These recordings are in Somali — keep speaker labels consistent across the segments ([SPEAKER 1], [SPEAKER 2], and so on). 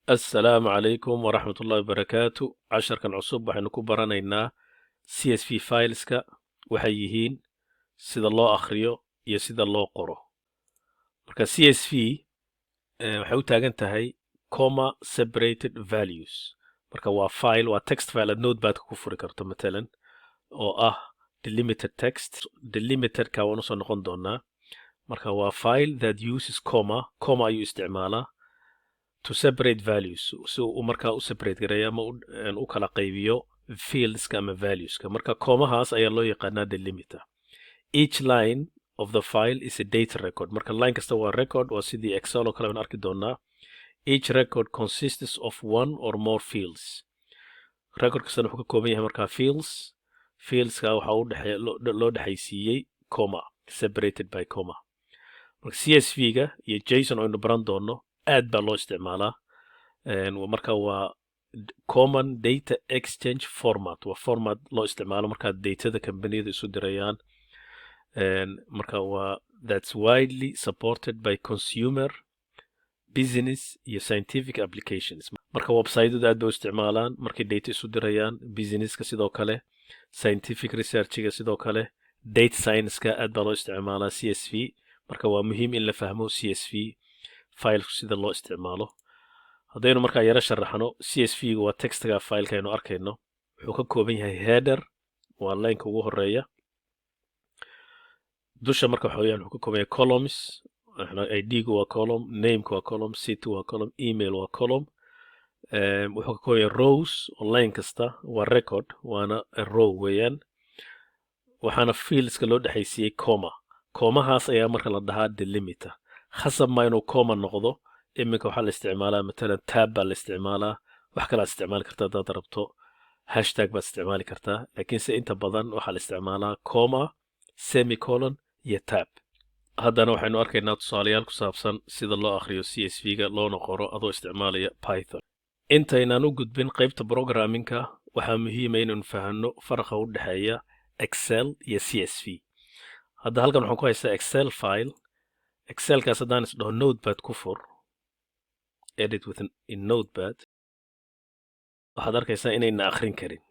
[SPEAKER 1] Assalaamu calaykum waraxmatullahi wabarakaatu. Casharkan cusub waxaynu ku baranaynaa CSV fileska waxay yihiin, sida loo akhriyo iyo sida loo qoro. Marka CSV waxay u taagan tahay comma separated values. Marka waa file, waa text file aad Notepadka ku furi karto matalan, oo ah delimited text. Delimitedka waan usoo noqon doonaa. Marka waa file that uses comma, comma ayuu isticmaalaa, to separate values, si uu markaa u separate gareeyo ama u kala qaybiyo fieldska ama valueska. Marka commahaas ayaa loo yaqaanaa delimiter. Each line of the file is a data record. Marka line kasta waa record, waa sidii Excel oo kale baan arki doonaa. Each record consists of one or more fields. Record kastana wuxuu ka kooban yahay markaa fields. Fieldska waxaa u dhexe loo dhexaysiiyey comma, separated by comma. Marka CSV-ga iyo JSON aynu baran doono aad baa loo isticmaalaa. Marka waa common data exchange format, waa format loo isticmaalo markaa datada kambaniyada isu dirayaan. Marka waa that's widely supported by consumer, business iyo scientific applications. Marka websiteyadu aad bay u isticmaalaan markay data isu dirayaan, businesska sidoo kale, scientific researchiga sidoo kale, data science-ka aad baa loo isticmaalaa CSV. Marka waa muhiim in la fahmo CSV filesku sida loo isticmaalo. Haddaynu markaa yaro sharaxno, CSV-ga waa textiga fileka aynu arkayno. Wuxuu ka kooban yahay header, waa lineka ugu horeeya dusha. Marka waxa weyaan wuxuu ka kooban yahay columns. ID-gu waa column, nameka waa column, city waa column, email waa column. Wuxuu ka kooban yahay rows, oo line kasta waa record, waana row weeyaan. Waxaana fieldska loo dhexaysiiyey comma. Commahaas ayaa marka la dhahaa delimiter. Khasab ma inuu comma noqdo. Iminka waxaa la isticmaalaa matalan tab baa la isticmaalaa, wax kalaad isticmaali kartaa, haddaad rabto hashtag baad isticmaali kartaa, laakiinse inta badan waxaa la isticmaalaa comma, semicolon iyo tab. Haddana waxaynu arkaynaa tusaalayaal ku saabsan sida loo akhriyo CSV-ga loona qoro adoo isticmaalaya Python. Intaynaan u gudbin qaybta programmingka, waxaa muhiima inaynu fahanno faraqa u dhexeeya Excel iyo CSV. Hadda halkan waxaan ku haystaa Excel file. Excelkaas haddaan is dhaho Notepad ku fur, edit with in Notepad, waxaad arkaysaa inayna akhrin karin.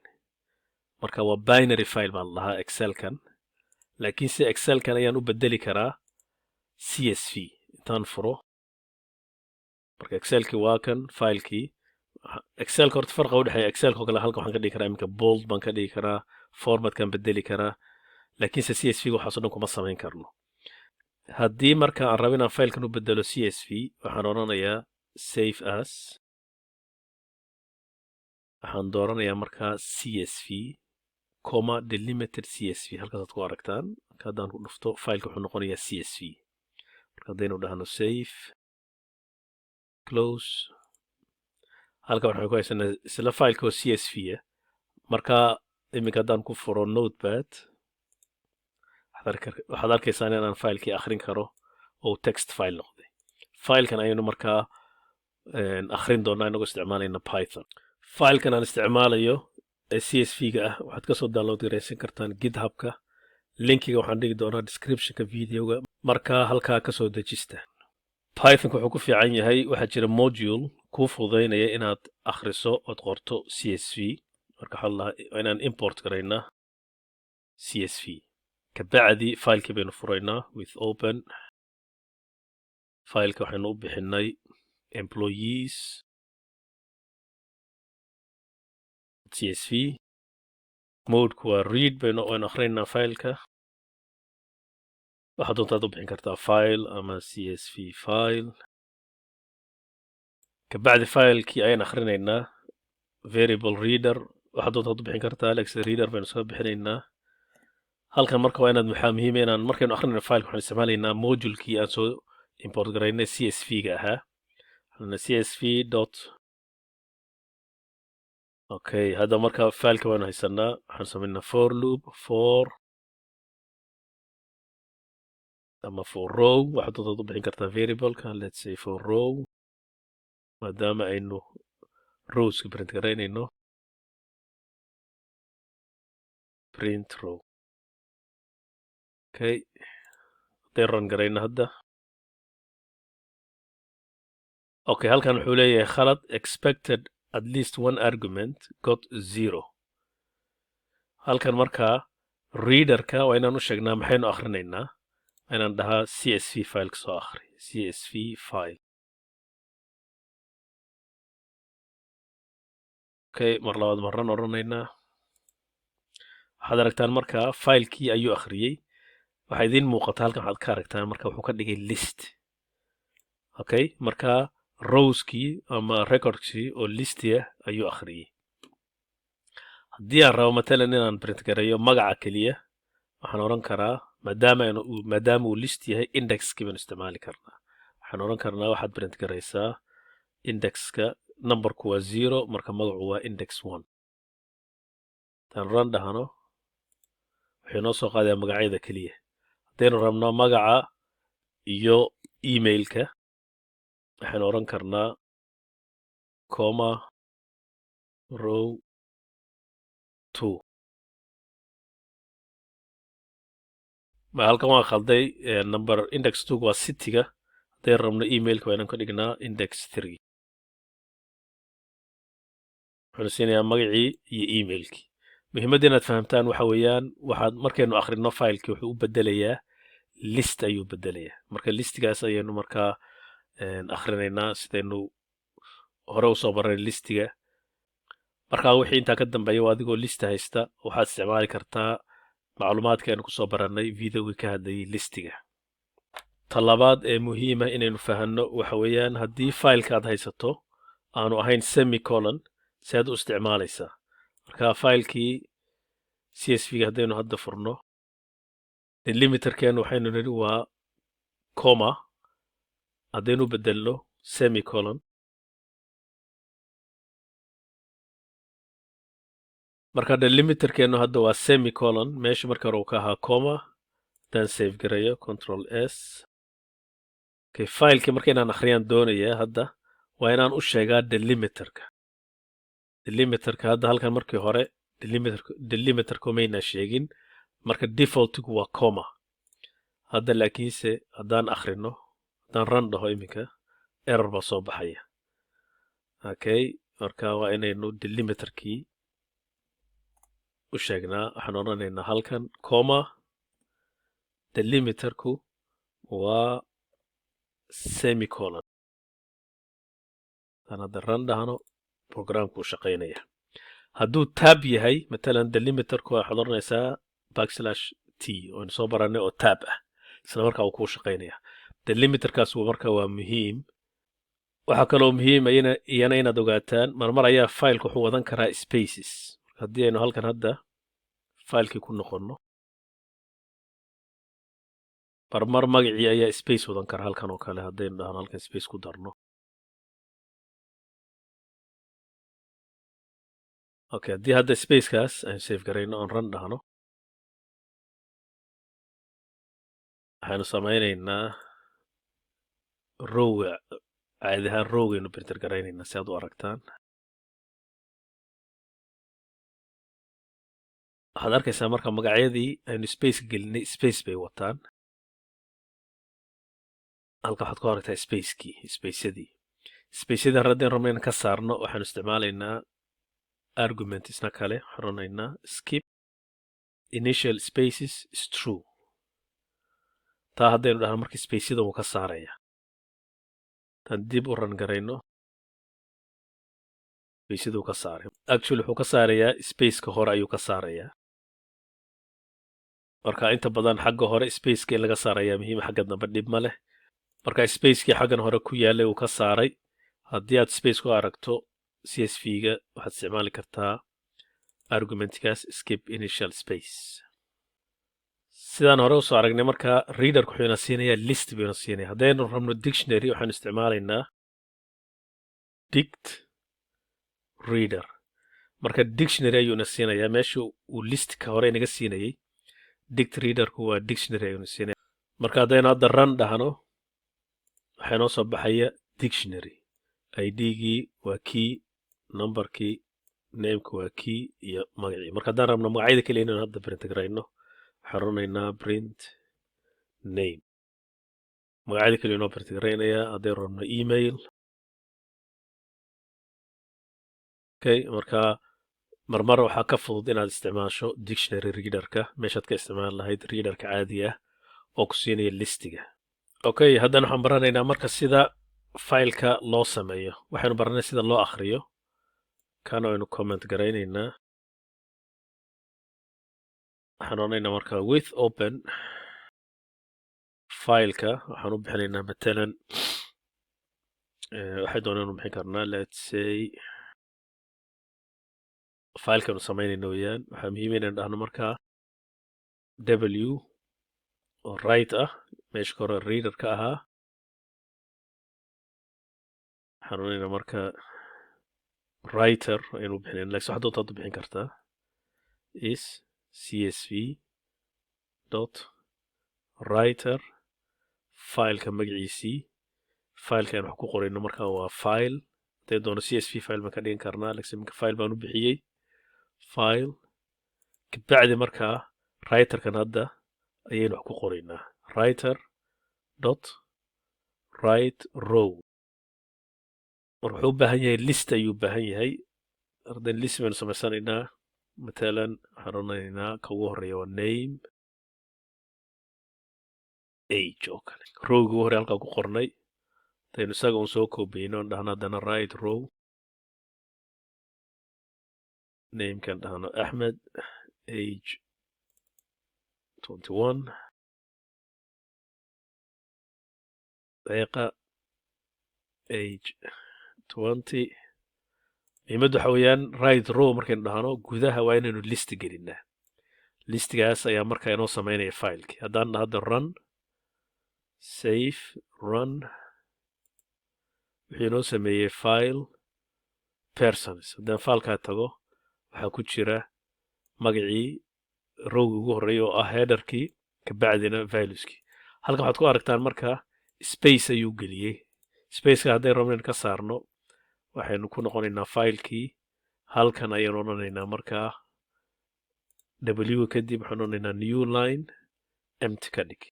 [SPEAKER 1] Marka waa binary file baa la dhahaa Excelkan, laakiinse Excelkan ayaan u bedeli karaa CSV intaan furo. Marka Excelkii waa kan filekii Excelka. Horta farqa u dhexeeya Excelka oo kale, halkan waxaan ka dhigi karaa iminka bold baan ka dhigi karaa, formatkan bedeli karaa, laakiinse CSV ga waxaas o dhan kuma samayn karno. Haddii marka aan rabo inaan filekan u bedelo CSV, waxaan odhanayaa save as, waxaan dooranayaa markaa CSV, comma delimited CSV. Halkaasaad ku aragtaan. Marka haddaan ku dhufto, fileka wuxuu noqonayaa CSV. Marka haddaynu dhahno save, close, halka waxaan ku haysanaa isla fileka oo CSV ah. Marka iminka haddaan ku furo Notepad, waxaad arkaysaan inaan filekii akhrin karo oo text file noqday. Filekan ayaynu markaa akhrin doonaa inagoo isticmaalayna Python. Filekan aan isticmaalayo ee CSV-ga ah waxaad kasoo download garaysan kartaan GitHubka. Linkiga waxaan dhigi doonaa descriptionka videoga, markaa halkaa kasoo dejista. Pythonka wuxuu ku fiican yahay waxaa jira module kuu fududaynaya inaad akhriso ood qorto CSV. Marka waxaa la dhahaa inaan import garaynaa CSV. Kabacdi filekii baynu furaynaa with open. Fileka waxaynu u bixinay employees CSV. Modeku waa read, baynu waynu akhrinaynaa fileka. Waxaad doontaad u bixin kartaa file ama CSV file. Kabacdi filekii ayaan akhrinaynaa. Variable reader waxaad doontaad u bixin kartaa, alex reader baynu iskaga bixinaynaa halkan. Marka waa inaad, waxaa muhiim inaan markaynu akrinayno fileka, waxaan isticmaalaynaa modulekii aan soo import garaynay CSV ga ahaa, CSV dot. Okay, hadda marka fileka waanu haysanaa. Waxaan samaynaa for loop, for ama for row, waxaad doontaad u bixin kartaa variableka. Let's say for row, maadaama aynu rowska print garaynayno, print row. Okay, hadday run garayno hadda. Okay, halkan wuxuu leeyahay khalad: "Expected at least one argument, got zero." Halkan markaa readerka waa inaan u sheegnaa maxaynu akhrinaynaa. Waa inaan dhahaa CSV fileka soo akhri, CSV file. Okay, mar labaad marran odhanaynaa. Waxaad aragtaan markaa filekii ayuu akhriyey. Waxaa idiin muuqata halkan, waxaad ka aragtaan marka wuxuu ka dhigay list. Okay, marka rowskii ama recordkii oo listi ah ayuu akhriyey. Haddii aan rabo matalan inaan print gareeyo magaca keliya, waxaan odhan karaa, maadaama uu list yahay, indexkii baynu isticmaali karnaa. Waxaan odhan karnaa waxaad print garaysaa indexka, numberku waa 0, marka magacu waa index 1. Haddaan run dhahno, wuxuu inoo soo qaadayaa magacyada keliya. Haddaynu rabno magaca iyo emailka, waxaynu odhan karnaa comma row 2. Ma halkan waan khalday number. Index 2 waa cityga. Haddaynu rabno emailka, waa inaan ka dhignaa index 3. Wuxuuna siinayaa magacii iyo emailkii. Muhiimadda inaad fahamtaan waxa weeyaan, waxaad markaynu akhrino filekii, wuxuu u bedelayaa list ayuu bedelayaa. Marka listigaas ayaynu markaa akhrinaynaa, sidaynu hore usoo baranay listiga. Markaa wixii intaa ka dambeeya waa adigoo lista haysta, waxaad isticmaali kartaa macluumaadka aynu kusoo barannay videogii ka hadlayay listiga. Ta labaad ee muhiima inaynu fahanno waxa weeyaan, haddii fileka aad haysato aanu ahayn semicolon, si aad u isticmaalaysaa. Marka filekii CSV ga haddaynu hadda furno, delimiterkeenu waxaynu nidhi waa comma. Haddaynu bedelno semicolon, marka delimiterkeenu hadda waa semicolon meesha marka hore uu ka ahaa comma. Haddaan save garayo, Control S. Okay, filekii marka inaan akhriyaan doonayaa hadda, waa inaan u sheegaa delimiterka. Delimiterka hadda halkan markii hore delimiterka maynaa sheegin, marka defaultigu waa comma hadda. Laakiinse haddaan akhrino, haddaan run dhaho iminka, error baa soo baxaya. Okay, marka waa inaynu delimiterkii u sheegnaa. Waxaan odhanaynaa halkan comma, delimiterku waa semicolon. Haddaan hadda run dhahno, programku u shaqaynaya. Hadduu tab yahay matalan delimiterku, waxaad odhanaysaa backslash t oo aynu soo baranay oo tab ah, isla markaa uu kuu shaqaynaya. Delimiterkaas marka waa muhiim. Waxaa kaloo muhiim iyana inaad ogaataan, marmar ayaa fileka wuxuu wadan karaa spaces. Haddii aynu halkan hadda filekii ku noqonno, marmar magacii ayaa space wadan kara. Halkan oo kale haddaynu dhahno halkan space ku darno. Okay, haddii hadda spacekaas aynu save garayno oon run dhahno, waxaynu samaynaynaa rowga. Caadi ahaan rowgaynu print garaynaynaa si aad u aragtaan. Waxaad arkaysaa marka magacyadii aynu spaceka gelinay space bay wataan. Halka waxaad ku aragtaa spacekii, spaceyadii. Spaceyadii haddaynu rabno inaan ka saarno, waxaanu isticmaalaynaa argument isna kale. Waxaan odhanaynaa skip initial spaces is true. Taa haddaynu dhahno, marka spaceyada wuu ka saaraya. Taan dib u run garayno, spaceyada wuu ka saaray. Actually wuxuu ka saarayaa spaceka hore ayuu ka saarayaa. Marka inta badan xagga hore spaceka in laga saarayaa muhiim, xagga dambe dhib ma leh. Marka spacekii xaggan hore ku yaalay uu ka saaray. Haddii aad space ku aragto CSV-ga, waxaad isticmaali kartaa argumentkaas skip initial space, sidaan hore usoo aragnay. Marka readerku wuxuu ina siinayaa list buu ina siinaya. Haddaynu rabno dictionary, waxaanu isticmaalaynaa dict reader. Marka dictionary ayuu ina siinayaa meesha uu listka hore inaga siinayay. Dict readerku waa dictionary ayuu ina siinaya. Marka haddaynu hadda run dhahno, waxaa inoo soo baxaya dictionary: ID-gii waa key, numberkii, nameka waa key, iyo magacii. Marka haddaan rabno magacyada keliya inaynu hadda print garayno, waxaan odhanaynaa print name. Magacyada keliya inoo print garaynayaa. Haddaynu rabno email Okay, marka marmar waxaa ka fudud inaad isticmaasho dictionary readerka meeshaad ka isticmaali lahayd readerka caadiga ah oo ku siinaya listiga. Okay, haddana waxaan baranaynaa marka sida fileka loo sameeyo. Waxaynu baranay sida loo akhriyo. Kan aynu comment garaynaynaa. Waxaan odhanaynaa marka with open fileka waxaan u bixinaynaa matalan, waxay doonaan u bixin karnaa, let's say filekanu samaynayna weeyaan. Waxaa muhiim inaynu dhahno markaa w oo write ah, meesha hore reader ka ahaa. Waxaan odhanaynaa marka writer aynu bixinayna, laakiin waxaad doontaad u bixin kartaa, is csv.writer, fileka magaciisii, fileka aan wax ku qorayno markaa waa file. Hadee doono CSV file baan ka dhigan karnaa, laakiin iminka file baan u bixiyey file. Kabacdi markaa writerkan hadda ayaynu wax ku qoraynaa, writer.write row. Marka wuxuu u baahan yahay list ayuu u baahan yahay. Ardan list baynu samaysanaynaa. Matalan waxaan odhanaynaa ka ugu horeeya waa name, age oo kale. Rowga ugu horey halkaa ku qornay hadaynu isaga un soo koobiyeyno, on dhahno haddana write row, namekan dhahno Axmed, age 21, Deeqa, age 20. Muhiimaddu waxa weeyaan write row markaynu dhahno, gudaha waa inaynu list gelinaa. Listigaas ayaa markaa inoo samaynaya fileki. Haddaan hadda run, save, run, wuxuu inoo sameeyey file persons. Haddaan filekaa tago, waxaa ku jira magacii rowgii ugu horreeyay oo ah headerkii, kabacdina valueskii. Halkan waxaad ku aragtaan marka space ayuu geliyey. Spaceka hadday rabno in ka saarno, waxaynu ku noqonaynaa filekii. Halkan ayaynu odhanaynaa markaa w, kadib waxaan odhanaynaa new line, empty ka dhig.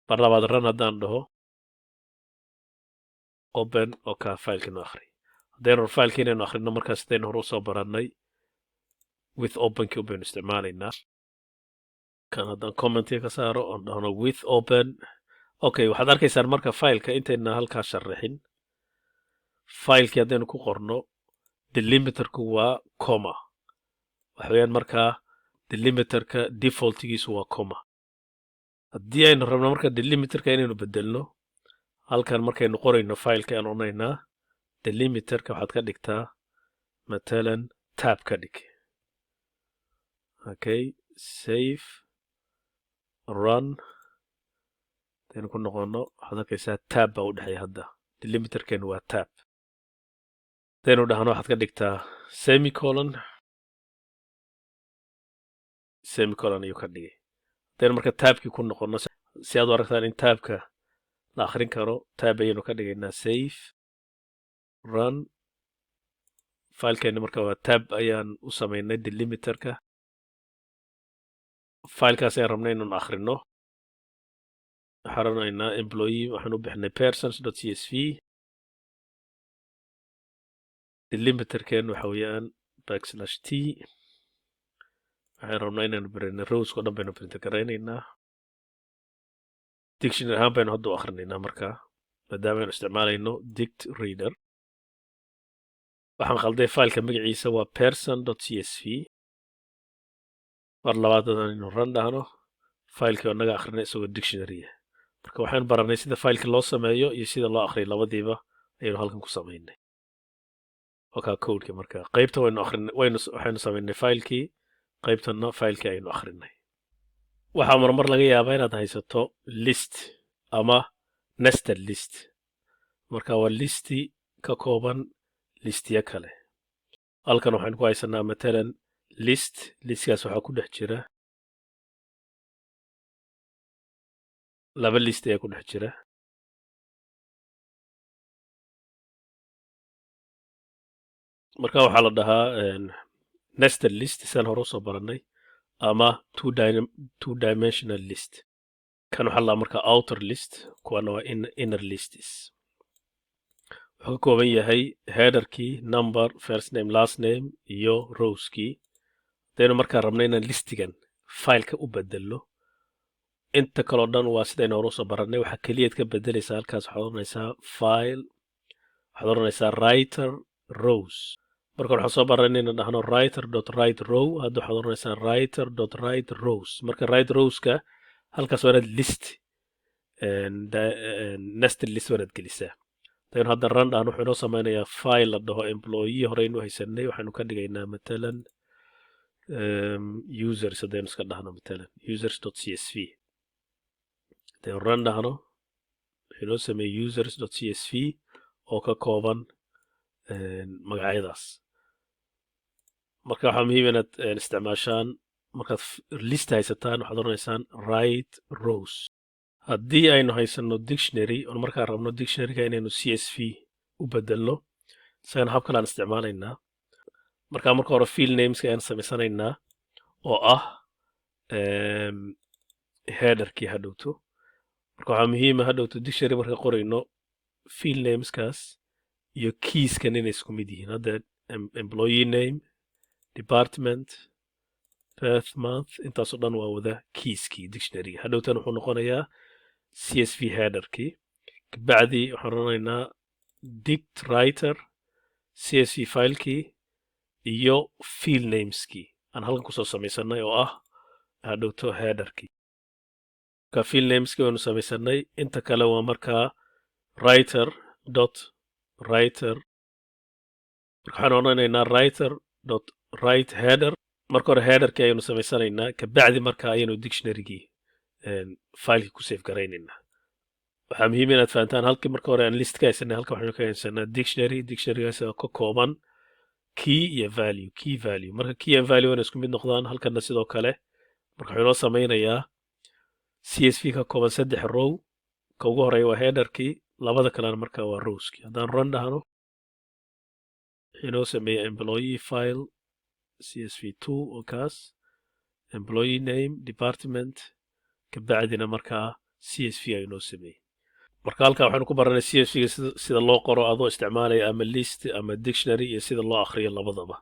[SPEAKER 1] Mar labaad run haddaan dhaho, open oo kaa filekii noo akhri. Haddaynu filekii inaynu akhrino markaa, sidaynu hore usoo barannay, with openkii baynu isticmaalaynaa. Kan haddaan commentiga ka saaro oon dhahno with open. Okay, waxaad arkaysaan marka fileka intayna halkaa sharaxin, filekii haddaynu ku qorno, delimiterku waa comma. Waxa weeyaan markaa delimiterka defaultigiisu waa comma. Haddii aynu rabno marka delimiterka inaynu bedelno, halkan markaynu qorayno fileka aan odhanaynaa delimiterka waxaad ka dhigtaa matalan tab ka dhig. Okay, save, run. Hadaynu ku noqono, waxaad arkaysaa tab baa u dhexeeya. Hadda delimiterkeenu waa tab. Hadaynu dhahno waxaad ka dhigtaa semicolon, semicolon ayuu ka dhigay. Hadaynu marka tabkii ku noqono, si aad u aragtaan in tabka la akhrin karo, tab ayaynu ka dhigaynaa. Save, run. Filekeena marka waa tab ayaan u samaynay delimiterka. Filekaas ayaan rabnay inaan akhrino. Waxaan rabnaynaa employee, waxaan u bixinay persons.csv. Delimiterkeen waxa weeyaan backslash t. Waxaan rabnaa inaanu berino rowska o dhan baynu print garaynaynaa. Dictionary ahaan baynu hadda u akhrinaynaa markaa, maadaama aynu isticmaalayno dict reader. Waxaan khalday, fileka magaciisa waa person.csv. Mar labaad aynu run dhahno, filekii oo naga akhrinay isagoo dictionary ah. Marka waxaan baranay sida fileka loo sameeyo iyo sida loo akhriyo, labadiiba ayaynu halkan ku samaynay. Wakaa codeka. Marka qaybta waynu akhrinay, waynu waxaynu samaynay filekii, qaybtanna filekii aynu akhrinay. Waxaa marmar laga yaabaa inaad haysato list ama nested list. Marka waa listi ka kooban listiya kale. Halkan waxaynu ku haysanaa matalan list. Listkaas waxaa ku dhex jira laba list ayaa ku dhex jira. Marka waxaa la dhahaa nested list, sidaan hore usoo barannay, ama two dimensional list. Kan waxaa la dhahaa marka outer list, kuwana waa inner lists. Wuxuu ka kooban yahay headerkii, number, first name, last name iyo rowskii. Haddaynu markaa rabno inaan listigan fileka u bedelno, inta kaleo dhan waa sidaynu hore usoo barannay. Waxaa keliyaad ka bedelaysaa halkaas, waxaad oranaysaa file, waxaad oranaysaa writer rows. Marka hore waxaan soo baranay inaan dhahno writer dot write row. Hadda waxaad oranaysaa writer dot write rows. Marka write rowska halkaas waa inaad list, nested list waa inaad gelisaa. Hadaynu hadda run dhahno, wuxuu inoo sameynayaa file la dhaho employee. Horeynu haysanay, waxaynu ka dhigaynaa matalan users. Haddaynu iska dhahno matalan users.csv, hadaynu run dhahno, wuxuu inoo sameeyey users.csv oo ka kooban magacyadaas. Marka waxaa muhiim inaad isticmaashaan, markaad list haysataan, waxaad oranaysaan write rows. Haddii aynu haysano dictionary oon markaa rabno dictionaryga inaynu CSV u bedelno, isagana hab kalean isticmaalaynaa. Marka marka hore field nameska ayaan samaysanaynaa oo ah headerkii hadhowto. Marka waxaa muhiima hadhowto dictionary marka qorayno, field nameskaas iyo keyskan inay isku mid yihiin. Hadda employee name, department, birth month, intaasoo dhan waa wada keyskii dictionaryga. Hadhowtan wuxuu noqonayaa CSV headerkii. Kabacdi waxaan oranaynaa dict writer CSV filekii iyo field nameskii aan halkan kusoo samaysanay oo ah hadhowto headerkii. Marka field nameskii waynu samaysanay, inta kale waa markaa writer dot writer. Marka waxaan odhanaynaa writer dot write header. Marka hore headerkii ayaynu samaysanaynaa, kabacdi marka ayaynu dictionarygii filekii ku save garaynaynaa. Waxaa muhiim inaad fahantaan, halkii marka hore aan list ka haysanay, halka waxaynu ka haysanaa dictionary. Dictionarygaas oo ka kooban key iyo value, key value. Marka key and value wana isku mid noqdaan halkana sidoo kale. Marka wuxuu inoo sameynayaa CSV ka kooban saddex row. Ka ugu horeeya waa headerkii, labada kalena marka waa rowskii. Haddaan run dhahno, wuxuu inoo sameeyey employee file CSV two oo kaas employee name, department, kabacdina markaa CSV ayuu inoo sameeyey. Marka halkaa waxaynu ku baranay CSV-ga sida loo qoro adoo isticmaalaya ama list ama dictionary, iyo sida loo akhriyo labadaba.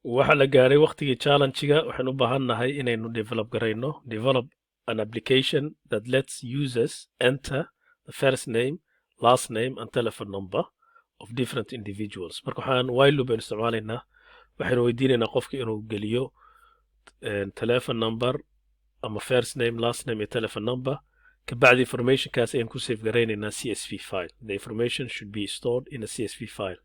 [SPEAKER 1] Waxaa la gaadhay waqtigii challenge-ga. Waxaynu u baahan nahay inaynu develop garayno, develop an application that lets users enter the first name, last name and telephone number of different individuals. Marka waxaan while loop baynu isticmaalaynaa. Waxaynu weydiinaynaa qofka inuu geliyo telephone number ama first name, last name iyo telephone number. Kabacdi informationkaas ayaan ku save garaynaynaa CSV file. The information should be stored in a CSV file.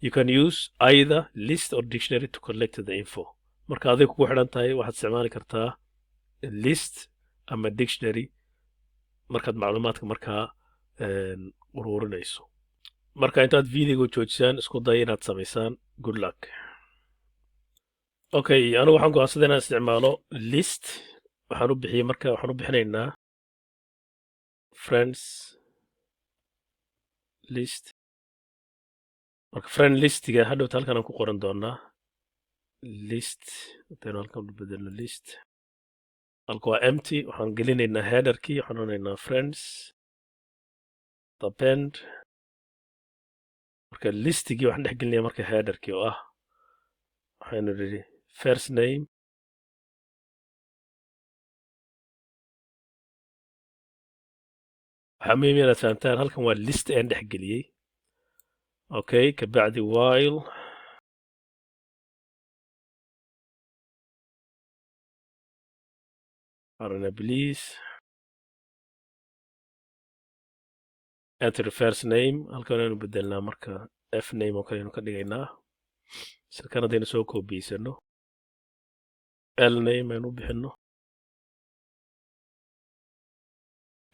[SPEAKER 1] You can use either list or dictionary to collect the info. Marka aday kugu xidhan tahay, waxaad isticmaali kartaa list ama dictionary markaad macluumaadka markaa ururinayso. Marka intaad videoga joojisaan, isku day inaad samaysaan. Good luck. Okay, anigu waxaan go'aansaday inaan isticmaalo list. Waxaan u bixiyey, marka waxaan u bixinaynaa friends list. Marka friend listiga hadhowta halkan aan ku qoran doonaa list. Hadaynu halkan u bedelno list, halka waa empty. Waxaan gelinaynaa headerkii. Waxaan odhanaynaa friends append. Marka listigii waxaan dhex gelinaya marka headerkii oo ah, waxaynu nidhi first name. Waxaa muhiim inaad fahamtaan halkan waa list aan dhex geliyey. Okay, kabacdi while arana please enter first name. Halkan aynu bedelnaa marka f name oo kale aynu ka dhigaynaa. Silkan haddaynu soo koobiyeysano, l name aynu u bixino.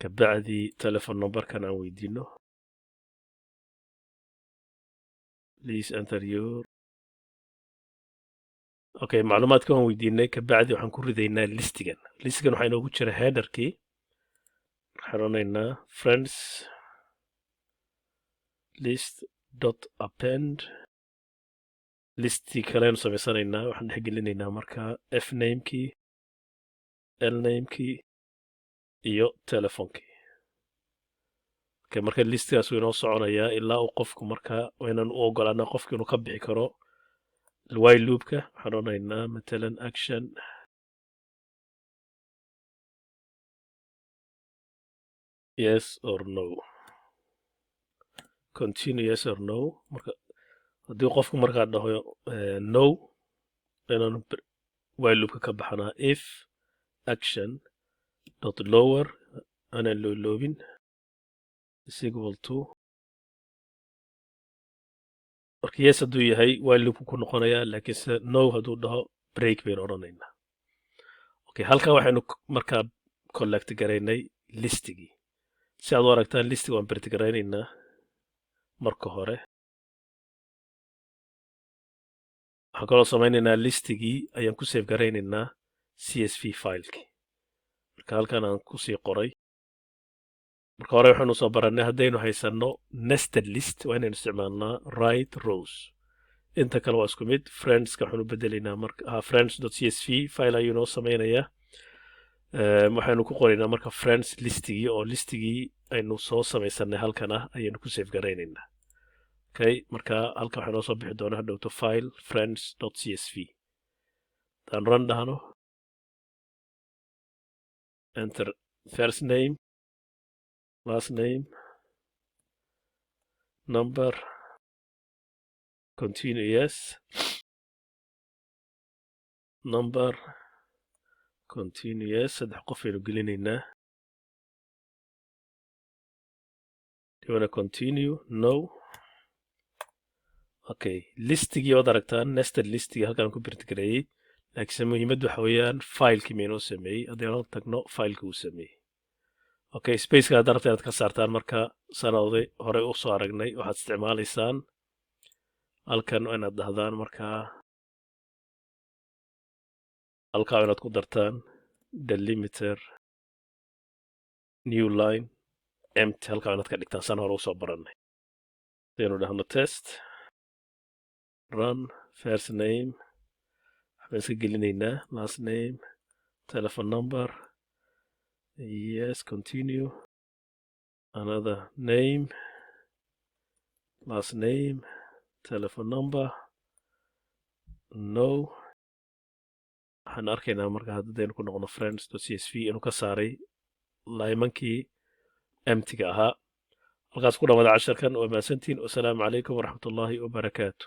[SPEAKER 1] Kabacdi telephone numberkan aan weydiino, please enter your. Okay, macluumaadka waan weydiinay. Kabacdi waxaan ku ridaynaa listigan. Listigan waxaa inoogu jira headerkii. Waxaan odhanaynaa friends list dot append. Listii kaleenu samaysanaynaa. Waxaan dhex gelinaynaa markaa f namekii, l namekii iyo telefonkii. Okay, marka listigaas wuu inoo soconayaa ilaa uu qofku, marka inaan u ogolaana qofku inuu ka bixi karo while loopka. Waxaan odhanaynaa matalan action yes or no, continue yes or no. Marka haddii qofku markaa dhaho no, inaan while loopka ka baxnaa. If action dot lower, aanan looloobin, is equal to, marka yes hadduu yahay while loopku ku noqonayaa, laakiinse no hadduu dhaho break baynu odhanaynaa. Okay, halkan waxaynu markaa collect garaynay listigii. Si aad u aragtaan listiga, waan print garaynaynaa marka hore. Waxaan kaloo samaynaynaa, listigii ayaan ku save garaynaynaa CSV filekii. Marka halkan aan kusii qoray, marka hore waxaynu soo barannay haddaynu haysanno nested list waa inaynu isticmaalnaa write rows. Inta kale waa isku mid. Friendska waxaanu bedelaynaa marka friends.csv file ayuu inoo samaynayaa. Waxaynu ku qoraynaa marka friends listigii, oo listigii aynu soo samaysanay halkan ah ayaynu ku save garaynaynaa. Okay, marka halkan waxaa inoo soo bixi doona hadhowto file friends.csv. Haddaan run dhahno, enter first name, last name, number, continue yes, number, continue yes. Saddex qof aynu gelinaynaa. Do you wanna continue? No. Okay, listigii waad aragtaan, nested listigii halkaan ku print gareeyey, laakiinse muhiimaddu waxa weeyaan filekii maynoo sameeyey. Haddii aan tagno, filekii uu sameeyey. Okay, spaceka haddaad rabta inaad ka saartaan, marka sanadii horey u soo aragnay, waxaad isticmaalaysaan halkan inaad dhahdaan, markaa halkaa inaad ku dartaan delimiter new line empty, halkaa inaad ka dhigtaan san hore usoo barannay. Hadaynu dhahno test, run, first name waxbaan iska gelinaynaa, last name, telephone number, yes, continue, another name, last name, telephone number, no. Waxaan arkaynaa marka haddaynu ku noqono friends.csv inuu ka saaray laymankii emptyga ahaa. Halkaas ku dhamaada casharkan. Waa mahadsantiin. Wasalaamu calaykum waraxmatullaahi wabarakaatu.